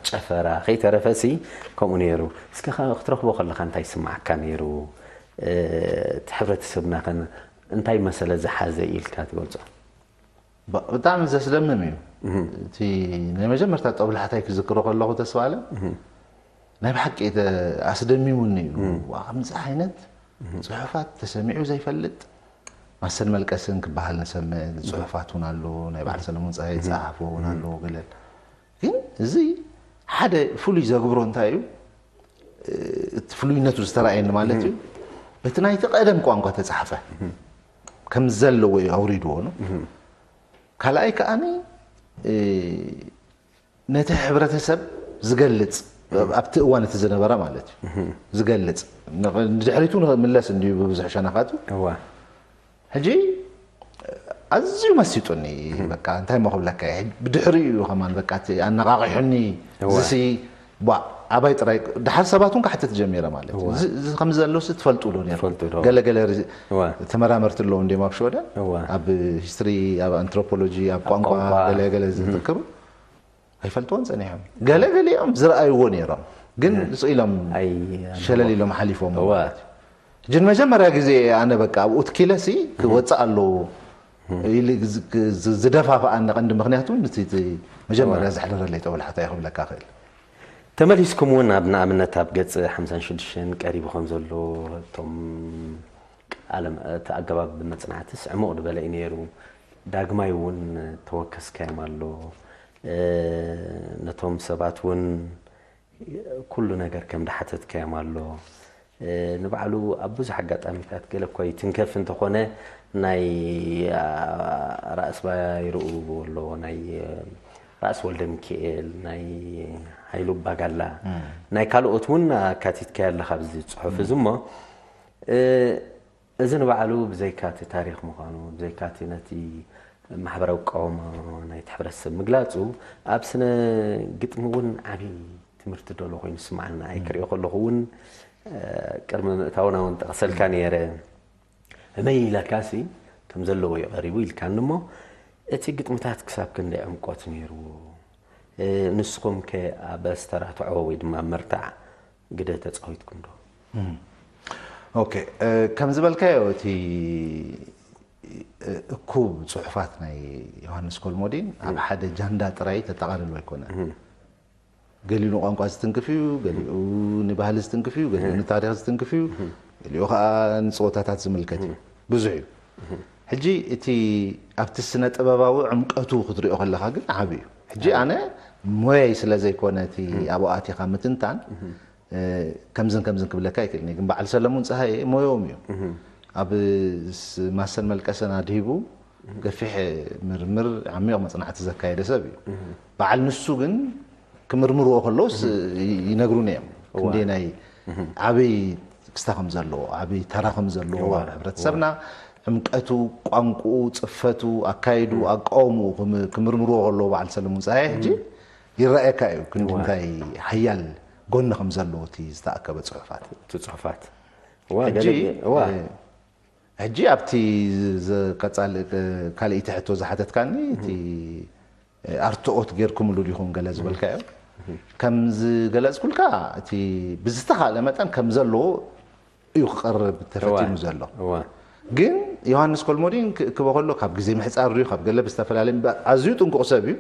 ጨፈራ ከይተረፈ ሲ ከምኡ ነይሩ። እስከ ክትረኽቦ ከለኻ እንታይ ይስማዓካ ነይሩ? እቲ ሕብረተሰብና ከ እንታይ መሰለ ዝሓዘ ኢልካ ትገልፆ? ብጣዕሚ ዘስደምም እዩ። እቲ ናይ መጀመርታ ጦብላሕታይ ክዝክሮ ከለኹ ተስፋለ ናይ ብሓቂ ኣስደሚሙኒ እዩ። ከምዚ ዓይነት ፅሑፋት ተሰሚዑ ዘይፈልጥ ማሰን መልቀስን ክበሃል ንሰምዕ። ፅሑፋት እውን ኣሎ ናይ በዓል ሰለሙን ፀሃይ ዝፀሓፎ እውን ኣሎ ገለ። ግን እዚ ሓደ ፍሉይ ዘግብሮ እንታይ እዩ? እቲ ፍሉይነቱ ዝተረኣየኒ ማለት እዩ በቲ ናይቲ ቀደም ቋንቋ ተፃሕፈ ከም ዘለዎ እዩ ኣውሪድዎ ነው። ካልኣይ ከዓኒ ነቲ ሕብረተሰብ ዝገልፅ ኣብቲ እዋን እቲ ዝነበረ ማለት እዩ ዝገልፅ ንድሕሪቱ ምለስ እንዲዩ ብብዙሕ ሸነኻቱ ሕጂ ኣዝዩ መሲጡኒ። በቃ እንታይ ሞ ክብለካ እየ። ብድሕሪኡ እዩ ከማን በቃ እቲ ኣነቓቒሑኒ። እዝሲ ቧ ኣባይ ጥራይ ደሓር ሰባት እውን ክሓትት ጀሚረ ማለት እዩ። እዚ ከም ዘሎ ሲ ትፈልጡ ዶ ነርኩም? ገለገለ ተመራመርቲ ኣለዉ እንዲም ኣብ ሽወደን ኣብ ሂስትሪ ኣብ ኣንትሮፖሎጂ ኣብ ቋንቋ ገለገለ ዝጥክሩ ኣይፈልጥዎን ጸኒሖም። ገለ ገሊኦም ዝረኣይዎ ነይሮም ግን ስቕ ኢሎም ሸለል ኢሎም ሓሊፎም ማለት እዩ። ሕጂ ንመጀመርያ ግዜ ኣነ በቃ ኣብኡ ትኪለሲ ክወፅእ ኣለዎ ኢሉ ዝደፋፍኣኒ ቀንዲ ምክንያቱ እቲ መጀመርያ ዘሕደረለይ ጦብላሕታ እዩ ክብለካ ክእል። ተመሊስኩም እውን ኣብ ንኣብነት ኣብ ገጽ ሓምሳን ሽዱሽተን ቀሪቡ ከም ዘሎ እቶም ቃለ እቲ ኣገባብ መጽናዕትስ ዕሙቕ ዝበለ እዩ ነይሩ። ዳግማይ እውን ተወከስካዮም ኣሎ። ነቶም ሰባት እውን ኩሉ ነገር ከም ዝሓተትካዮም ኣሎ። ንባዕሉ ኣብ ብዙሕ ኣጋጣሚታት ገለ እኳ ይትንከፍ እንተኾነ ናይ ራእሲ ባይርኡ ኣለዎ ናይ ራእሲ ወልደ ሚካኤል ናይ ሃይሉ ባጋላ ናይ ካልኦት እውን ኣካቲትካዮ ኣለኻ ኣብዚ ፅሑፍ እዚ እሞ እዚ ንባዕሉ ብዘይካ እቲ ታሪኽ ምዃኑ ብዘይካ እቲ ነቲ ማሕበራዊ ቀወማ ናይቲ ሕብረተሰብ ምግላፁ ኣብ ስነ ግጥሚ እውን ዓብዪ ትምህርቲ ደሎ ኮይኑ ዝስምዓኒ ንዓይ ክሪኦ ከለኹ እውን ቅድሚ ምእታውና እውን ጠቕሰልካ ነይረ እመይ ኢለካሲ ከም ዘለዎ እዩ ቀሪቡ ኢልካኒ እሞ እቲ ግጥምታት ክሳብ ክንደይ ዕምቆት ነይርዎ ንስኹም ከ ኣብ ኣስተራትዖ ወይ ድማ ኣብ ምርታዕ ግደ ተፃዊትኩም ዶ? ኦኬ ከም ዝበልካዮ እቲ እኩብ ፅሑፋት ናይ ዮሃንስ ኮልሞዲን ኣብ ሓደ ጃንዳ ጥራይ ተጠቓልሎ ኣይኮነን። ገሊኡ ንቋንቋ ዝትንክፍ እዩ፣ ገሊኡ ንባህሊ ዝትንክፍ እዩ፣ ገሊኡ ንታሪኽ ዝትንክፍ እዩ፣ ገሊኡ ከዓ ንፀወታታት ዝምልከት እዩ። ብዙሕ እዩ። ሕጂ እቲ ኣብቲ ስነ ጥበባዊ ዕምቀቱ ክትሪኦ ከለካ ግን ዓብ እዩ። ሕጂ ኣነ ሞያይ ስለ ዘይኮነ እቲ ኣብኡ ኣቲኻ ምትንታን ከምዝን ከምዝን ክብለካ ይክእልኒ፣ ግን በዓል ሰለሙን ፀሃየ ሞዮም እዩ። ኣብ ማሰን መልቀሰን ኣድሂቡ ገፊሕ ምርምር፣ ዓሚቕ መፅናዕቲ ዘካየደ ሰብ እዩ። በዓል ንሱ ግን ክምርምርዎ ከለውስ ይነግሩኒ እዮም። ክንደይ ናይ ዓብይ ክስታ ከም ዘለዎ፣ ዓብይ ተራ ከም ዘለዎ ኣብ ሕብረተሰብና፣ ዕምቀቱ፣ ቋንቁኡ፣ ፅፈቱ፣ ኣካይዱ፣ ኣቃውምኡ ክምርምርዎ ከለዎ በዓል ሰለሙን ፀሃየ ሕጂ ይረኣየካ እዩ ክንዲ እንታይ ሓያል ጎኒ ከም ዘለዎ እቲ ዝተኣከበ ፅሑፋት። እቲ ፅሑፋት። ሕጂ ኣብቲ ካልእይቲ ሕቶ ዝሓተትካኒ እቲ ኣርትኦት ጌርኩምሉ ዲኹም ገለ ዝበልካዮ፣ ከም ዝገለፅኩልካ እቲ ብዝተኻእለ መጠን ከም ዘለዎ እዩ ክቐርብ ተፈቲኑ ዘሎ። ግን ዮሃንስ ኮልሞዲን ክእክቦ ከሎ ካብ ግዜ ምሕፃር ድዩ ካብ ገለ ብዝተፈላለየ ኣዝዩ ጥንቁቕ ሰብ እዩ።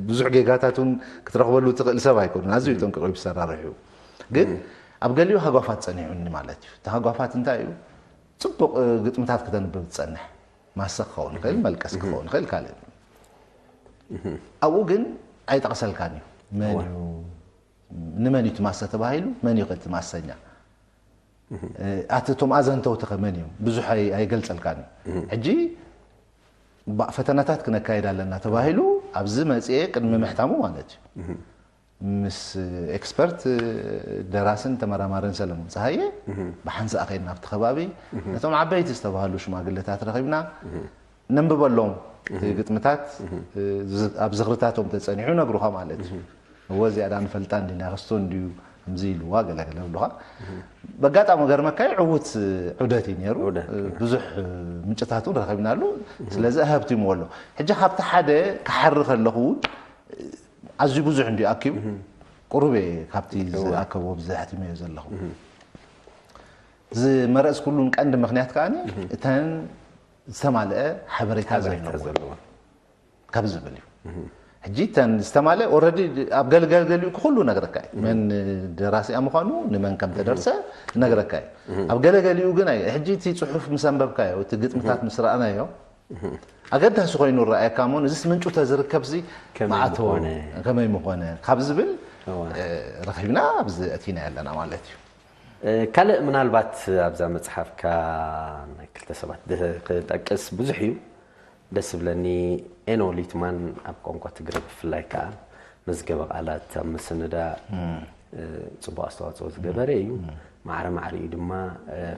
ብዙሕ ጌጋታት እውን ክትረኽበሉ ትኽእል ሰብ ኣይኮኑን። ኣዝዩ ጥንቁቕ እዩ ብሰራርሑ። ግን ኣብ ገሊኡ ሃጓፋት ፀኒዑኒ ማለት እዩ። እቲ ሃጓፋት እንታይ እዩ? ፅቡቕ ግጥምታት ክተንብብ ትፀንሕ፣ ማሰ ክኸውን ይኽእል፣ መልቀስ ክኸውን ይኽእል፣ ካልእ ኣብኡ ግን ኣይጠቕሰልካን እዩ። መን እዩ ንመን እዩ ትማሰ ተባሂሉ፣ መን እዩ እቲ ማሰኛ? ኣቲ እቶም ኣዘንተውቲ ከ መን እዮም? ብዙሕ ኣይገልጸልካን እዩ። ሕጂ ፈተናታት ክነካየድ ኣለና ተባሂሉ ኣብዚ መጽኤ ቅድሚ ምሕታሙ ማለት እዩ ምስ ኤክስፐርት ደራስን ተመራማርን ሰለሙን ፀሃየ ብሓንሳእ ከይድና ኣብቲ ከባቢ ነቶም ዓበይቲ ዝተባሃሉ ሽማግለታት ረኺብና ነንብበሎም ግጥምታት ኣብ ዝኽርታቶም ተፀኒሑ ነግሩኻ ማለት እዩ። እወ እዚኣ ዳ ንፈልጣ እንዲና ክስቶ እንድዩ ከምዚ ኢልዋ ገለገለ ብሉኻ። በጋጣሚ ገርመካይ ዕዉት ዑደት እዩ ነይሩ። ብዙሕ ምንጭታት እውን ረኺብናሉ። ስለዚ ኣሃብቲ ይምዎ ኣሎ። ሕጂ ካብቲ ሓደ ክሓሪ ከለኹ እውን ኣዝዩ ብዙሕ እንድዩ ኣኪቡ ቁሩብ እየ ካብቲ ዝኣከቦ ብዝሕ ኣሕቲመዮ ዘለኹ። ዝመረፅኩሉን ቀንዲ ምኽንያት ከኣ እተን ዝተማልአ ሓበሬታ ዘይብለዎ ካብ ዝብል እዩ። ሕጂ እተን ዝተማልአ ኦረዲ ኣብ ገለገሊኡ ኩሉ ነግረካ እዩ። መን ደራሲኣ ምዃኑ ንመን ከም ተደርሰ ነግረካ እዩ። ኣብ ገለገሊኡ ግን ኣይ ሕጂ እቲ ፅሑፍ ምስ ኣንበብካዮ እቲ ግጥምታት ምስ ረኣናዮ ኣገዳሲ ኮይኑ ረኣየካ እሞ ንዝስ ምንጩ ተዝርከብሲ ማዕቶ ከመይ ምኾነ ካብ ዝብል ረኺብና ኣብዚ ኣቲና ኣለና ማለት እዩ። ካልእ ምናልባት ኣብዛ መፅሓፍካ ናይ ክልተ ሰባት ክጠቅስ ብዙሕ እዩ ደስ ዝብለኒ። ኤኖ ሊትማን ኣብ ቋንቋ ትግረ ብፍላይ ከዓ መዝገበ ቃላት ኣብ ምስንዳ ፅቡቅ ኣስተዋፅኦ ዝገበረ እዩ። ማዕረ ማዕሪኡ ድማ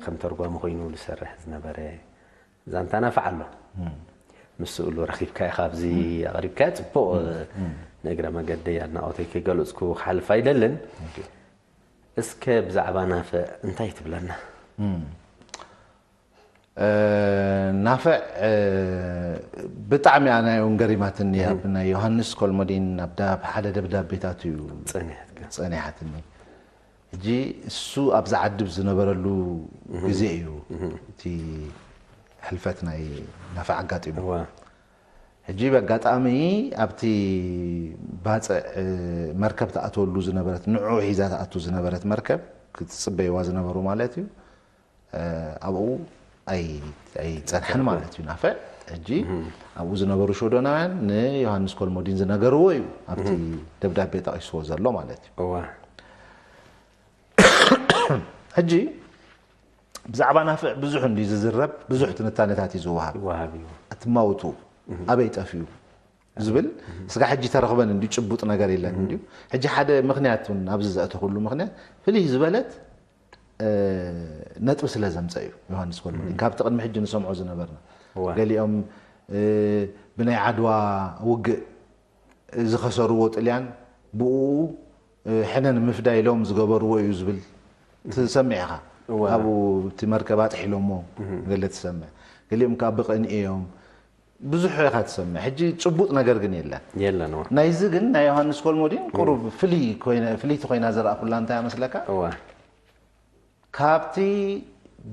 ከም ተርጓሚ ኮይኑ ዝሰርሕ ዝነበረ ዛንታ ናፍዕ ኣሎ። ምስ ስእሉ ረኺብካ ኢኻ ኣብዚ ኣቕሪብካዮ ፅቡቕ ንእግረ መገደይ ኣድናቖተይ ከይገለፅኩ ክሓልፍ ኣይደልን። እስከ ብዛዕባ ናፍዕ እንታይ ትብለና? ናፍዕ ብጣዕሚ ኣናየውን ገሪማትኒ ኣብ ናይ ዮሃንስ ኮልሞዲን ኣብ ሓደ ደብዳቤታት እዩ ፀኒሓትኒ። ሕጂ እሱ ኣብዚ ዓዲ ዝነበረሉ ግዜ እዩ እቲ ሕልፈት ናይ ናፍዕ ኣጋጢሙ። ሕጂ ብኣጋጣሚ ኣብቲ ባፅዕ መርከብ ትኣትወሉ ዝነበረት ንዑ ሒዛ ትኣቱ ዝነበረት መርከብ ክትፅበይዋ ዝነበሩ ማለት እዩ ኣብኡ ኣይፀንሐን ማለት እዩ ናፍዕ። ሕጂ ኣብኡ ዝነበሩ ሽወደናውያን ንዮሃንስ ኮልሞዲን ዝነገርዎ እዩ ኣብቲ ደብዳቤ ጠቒስዎ ዘሎ ማለት እዩ። ሕጂ ብዛዕባ ናፍዕ ብዙሕ እንዲ ዝዝረብ ብዙሕ ትንታነታት እዩ ዝወሃብ። ኣትማውቱ ኣበይ ጠፍዩ ዝብል ስጋ ሕጂ ተረኽበን እንዲ ጭቡጥ ነገር የለን እንዲ። ሕጂ ሓደ ምክንያት እውን ኣብዚ ዘእተኹሉ ምክንያት ፍልይ ዝበለት ነጥቢ ስለ ዘምፀ እዩ ዮሃንስ ኮልሞዲን ካብቲ ቅድሚ ሕጂ ንሰምዖ ዝነበርና። ገሊኦም ብናይ ዓድዋ ውግእ ዝኸሰርዎ ጥልያን ብኡ ሕነ ንምፍዳይ ኢሎም ዝገበርዎ እዩ ዝብል ትሰምዕ ኢኻ። ኣብኡ እቲ መርከብ ኣጥሒሎሞ ገለ ትሰምዕ። ገሊኦም ከዓ ብቐንኢ እዮም ብዙሕ ኢኻ ትሰምዕ። ሕጂ ጭቡጥ ነገር ግን የለን። የለን። ናይዚ ግን ናይ ዮሃንስ ኮልሞዲን ቁሩብ ፍልይቲ ኮይና ዝረኣኩላ እንታይ መስለካ? ካብቲ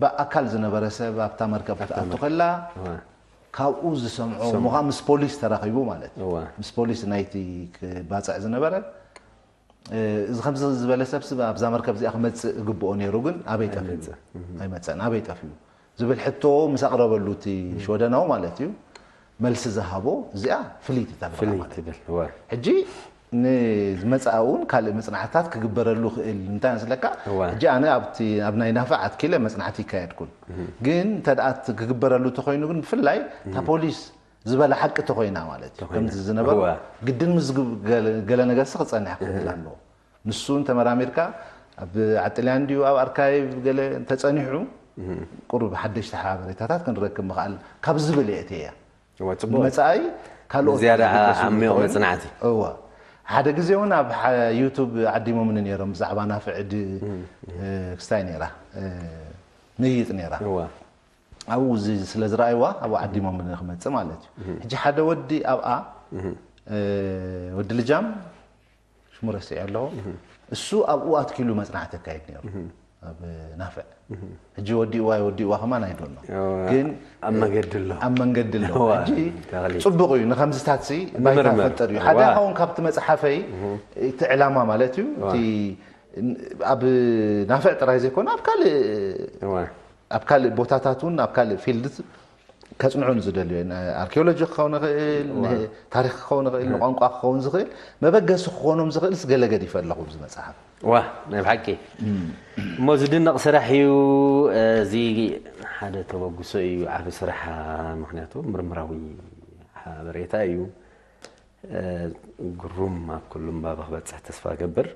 ብኣካል ዝነበረ ሰብ ኣብታ መርከብ ክትኣቱ ከላ ካብኡ ዝሰምዖ እሞ ከዓ ምስ ፖሊስ ተራኺቡ ማለት እዩ። ምስ ፖሊስ ናይቲ ክባፅዕ ዝነበረ እዚ ከምዚ ዝበለ ሰብ ስብ ኣብዛ መርከብ እዚኣ ክመፅእ እግብኦ ነይሩ ግን ኣበይ ጠፊኡ ኣይመፀን ኣበይ ጠፊኡ ዝብል ሕቶ ምስ ኣቕረበሉ እቲ ሽወደናዊ ማለት እዩ መልሲ ዝሃቦ እዚኣ ፍልይቲ ተብላ ማለት እዩ። ሕጂ ንዝመፅኣ እውን ካልእ መፅናዕትታት ክግበረሉ ክእል። እንታይ መስለካ? ሕጂ ኣነ ኣብቲ ኣብ ናይ ናፍዕ ኣትኪለ መፅናዕቲ ይካየድኩን፣ ግን እንተ ደኣ ክግበረሉ እንተኮይኑ ግን ብፍላይ እታ ፖሊስ ዝበላ ሓቂ ተኮይና ማለት እዩ ከምዚ ዝነበሩ ግድን ምስ ገለ ነገርሲ ክፀንሕ ክእል ኣለዎ። ንሱ እንተመራሚርካ ኣብ ዓጥልያን ድዩ ኣብ ኣርካይቭ ገለ እንተፀኒሑ ቁሩብ ሓደሽቲ ሓበሬታታት ክንረክብ ምኽኣል ካብ ዝብል እየ እትያ። ንመፃኢ ካልኦት ዝያዳ ዓሚቕ መፅናዕቲ። እወ፣ ሓደ ግዜ እውን ኣብ ዩቱብ ዓዲሞምኒ ነይሮም ብዛዕባ ናፍዕድ ክስታይ ነይራ፣ ምይይጥ ነይራ። ኣብኡ ስለ ዝረኣይዋ ኣብኡ ዓዲሞምኒ ክመፅእ ማለት እዩ። ሕጂ ሓደ ወዲ ኣብኣ ወዲ ልጃም ሽሙ ረሲዐ ኣለኹ። እሱ ኣብኡ ኣትኪሉ መፅናዕቲ የካይድ ነይሩ ኣብ ናፍዕ። ሕጂ ወዲእዋ ወዲእዋ ከማን ኣይዶኖ፣ ግን ኣብ መገዲ ኣሎ። ኣብ መንገዲ ኣሎ። ሕጂ ፅቡቕ እዩ ንከምዝታት ሲ ባይታ ፈጠር እዩ። ሓደ ኸውን ካብቲ መፅሓፈይ እቲ ዕላማ ማለት እዩ እቲ ኣብ ናፍዕ ጥራይ ዘይኮነ ኣብ ካልእ ኣብ ካልእ ቦታታት እውን ኣብ ካልእ ፊልድ ከጽንዑ ንዝደልዩ ኣርኪኦሎጂ ክኸውን ይኽእል፣ ታሪክ ክኸውን ይኽእል፣ ንቋንቋ ክኸውን ዝኽእል መበገሲ ክኾኖም ዝኽእል ስገለገድ ይፈለኹ ኣብዚ መጽሓፍ። ዋ ናይ ብሓቂ እሞ ዝድነቕ ስራሕ እዩ። እዚ ሓደ ተበግሶ እዩ፣ ዓቢ ስራሕ፣ ምክንያቱ ምርምራዊ ሓበሬታ እዩ። ግሩም ኣብ ኩሉ እምባባ ክበጽሕ ተስፋ ገብር።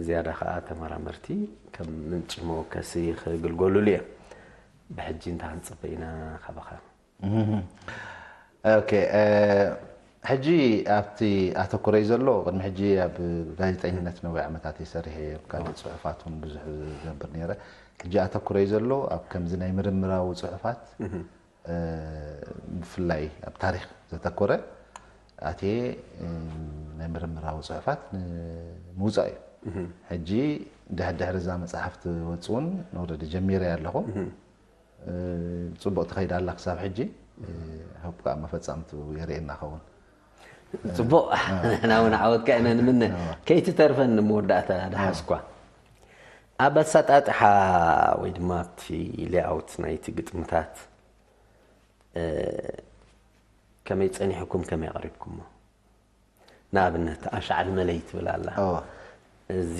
ዝያዳ ከኣ ተመራመርቲ ከም ምንጪ መወከሲ ክግልገሉሉ እዮም። ብሕጂ እንታይ ክንጽበ ኢና ካባኻ? ኦኬ፣ ሕጂ ኣብቲ ኣተኩረይ ዘሎ ቅድሚ ሕጂ ኣብ ጋዜጠኝነት ነዊሕ ዓመታት እየ ሰሪሐ፣ ኣብ ካልእ ጽሑፋት እውን ብዙሕ ዝገብር ነይረ። ሕጂ ኣተኩረይ ዘሎ ኣብ ከምዚ ናይ ምርምራዊ ጽሑፋት ብፍላይ ኣብ ታሪክ ዘተኮረ ኣትየ ናይ ምርምራዊ ፅሑፋት ንምውፃእ እዩ። ሕጂ ድሕድሕሪ እዛ መፅሓፍ ትወፅእ እውን ኦረዲ ጀሚረ ኣለኹ። ፅቡቅ ትኸይድ ኣላ ክሳብ ሕጂ። ሆፕ ከዓ መፈፃምቱ የርእየና ኸውን። ፅቡቅ ንሕና እውን ዓወትካ ኢና ንምነ። ከይትተርፈን ንመወዳእታ ድሓስኳ ኣብ ኣሳጣጥሓ ወይ ድማ ኣብቲ ሌኣውት ናይቲ ግጥምታት ከመይ ጸኒሕኩም ከመይ ኣቕሪብኩሞ? ንኣብነት ኣሻዕል መለይ ትብል ኣላ። እዚ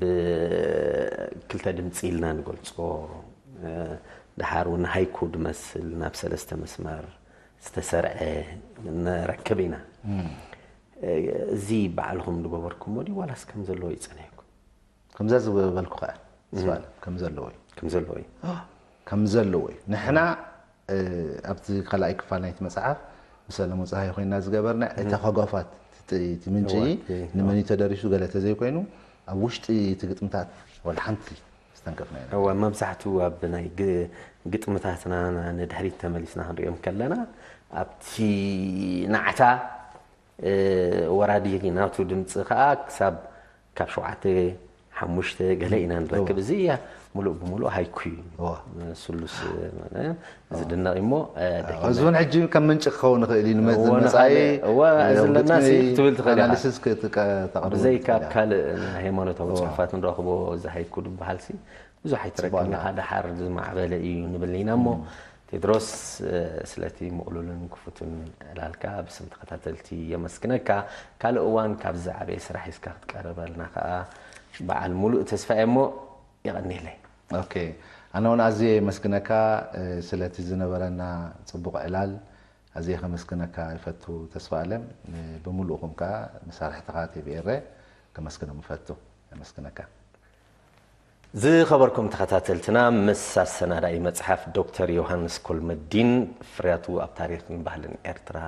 ብክልተ ድምፂ ኢልና ንገልፆ፣ ድሓር እውን ሃይኩ ድመስል ናብ ሰለስተ መስመር ዝተሰርዐ ንረክብ ኢና። እዚ ባዕልኹም ዝገበርኩሞ ድዩ ዋላስ ከም ዘለዎ ይጸኒሕኩም? ከምዛ ዝበልኩ ከኣ ስባል ከም ዘለዎ እዩ። ከም ዘለዎ እዩ። ከም ዘለዎ እዩ። ንሕና ኣብቲ ካልኣይ ክፋል ናይቲ መጽሓፍ ምስ ኣለሙ ጸሃይ ኮይና ዝገበርና እቲ ከጓፋት እቲ ምንጪ ንመን እዩ ተደሪሱ ገለ ተዘይኮይኑ ኣብ ውሽጢ እቲ ግጥምታት ወላ ሓንቲ ዝተንከፍና ኢና። እወ መብዛሕትኡ ኣብ ናይ ግጥምታትና ንድሕሪት ተመሊስና ክንሪኦም ከለና ኣብቲ ናዕታ ወራዲ ናቱ ድምፂ ከዓ ክሳብ ካብ ሸውዓተ ሓሙሽተ ገለ ኢና ንረክብ። እዚ እያ ሙሉእ ብሙሉእ ሃይኩ እዩ። ስሉስ ዝድነቕ እሞ እዚ እውን ሕጂ ከም ምንጪ ክኸውን ይኽእል እዩ ንመፃኢ እዚ ኣለና ክትብል ትኽእል ኢኻ። ብዘይካ ኣብ ካልእ ሃይማኖታዊ ፅሑፋት ንረኽቦ እዚ ሃይኩ ዝበሃል ብዙሕ ኣይተረክብና ደሓር ዝማዕበለ እዩ ንብል ኢና እሞ ቴድሮስ ስለቲ ምቕሉልን ክፉትን ዕላልካ ብስም ተኸታተልቲ የመስግነካ። ካልእ እዋን ካብዚ ዓበየ ስራሕ ሒዝካ ክትቀርበልና ከዓ በዓል ሙሉእ ተስፋ እየ እሞ የቐንየለይ። ኦኬ ኣነ እውን ኣዝየ የመስግነካ ስለቲ ዝነበረና ፅቡቕ ዕላል ኣዝየ ከመስግነካ ይፈቱ ተስፋ ኣለም ብምሉእኹም ከዓ መሳርሕትኻ ቴቪ ኤረ ከመስግኖም ይፈቱ። የመስግነካ። ዝኸበርኩም ተኸታተልትና ምስ ኣሰናዳኢ መፅሓፍ ዶክተር ዮሃንስ ኮልመዲን ፍርያቱ ኣብ ታሪኽን ባህልን ኤርትራ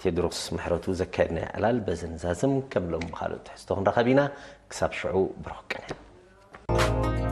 ቴድሮስ ምሕረቱ ዘካየድናዮ ዕላል በዚ ንዛዝም። ከም ሎም ብኻልእ ትሕዝቶ ክንራኸብ ኢና። ክሳብ ሽዑ ብሩኽ ቅነ።